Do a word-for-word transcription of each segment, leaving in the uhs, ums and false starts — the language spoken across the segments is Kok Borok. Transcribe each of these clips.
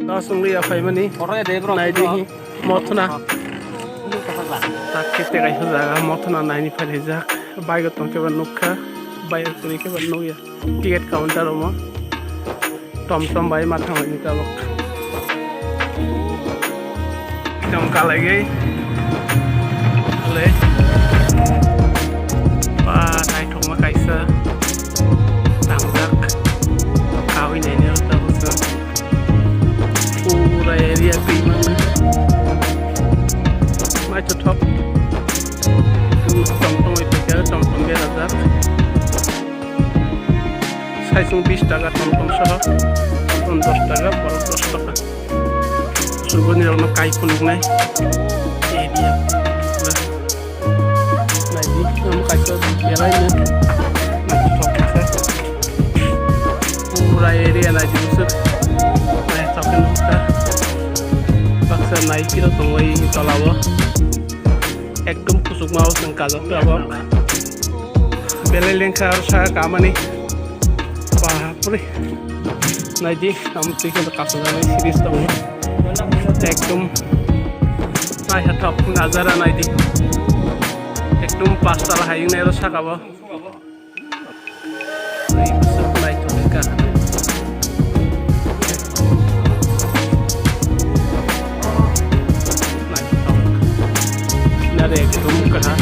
Dos wngwi ya phaimani. Oro ya de bro. Nai di hi. Mothna. Tak khe te kaisa jaga mothna naini phailaijak. Bike o tongkhe ba nukha. Bike o kwrwi khe ba nukya. Ticket counter omo. Tom tom bai ma thanglaini tabuk. Ekdom kalaiwi. Le. Ba naithokma kaisa. Tangjak. Kawi naini rwkha bwswk. Pura area twi mangno. Naithothok. Tom tom bai phaikha, tom tom berajak. Saisung bis taka tom tom soho, tom dos taka, borok dos taka. Suboni rokno kai phunuknai area. Naidi, omo kaisa belai no naithothok khe. Pura area naidi bwswk. Naithothok khe nukha. Baksa nai phiro tongwi tolao. Ekdom kuchukma o chwng kajak tabok. Belai lengkha aro saka kamani. Bapre. Naidi, tamo twi khe kasajaknai series tongo. Ekdom naithothok najara naidi. Ekdom pastal hayung nai aro saka bo. Twi bwswk naithok kha. Naithok. Nare ekdom kha.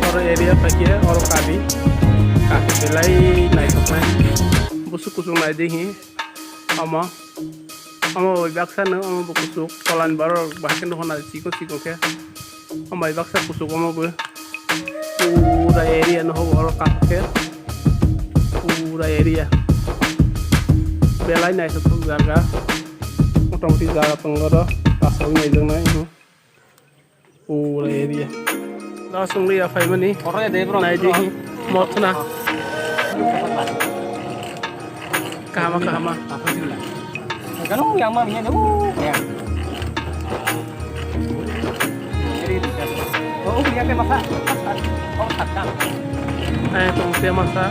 Oro area paikhe oro kadi. Kadi belai naithoknai. Bwswk kuchuk naidi hi. Omo. Omo bai baksa no, omo bo kuchuk, tola ni borok bai khe nukho na chikon chikon khe. Omo bai baksa kuchuk omo bo. Pura area no hobo oro kaham khe. Pura area. Belai naithothok jaga. Motamoti jaga tongo oro. Kasao naijaknai. Pura area. Dos wngwi ya phaimani. Oro ya de bro. Nai di hi. Mothna. Kahama, kahama. Kano yang ma miya de. Oh, ya. Oh, ya ke masa. Oh, sakka. Eh, tong te masa.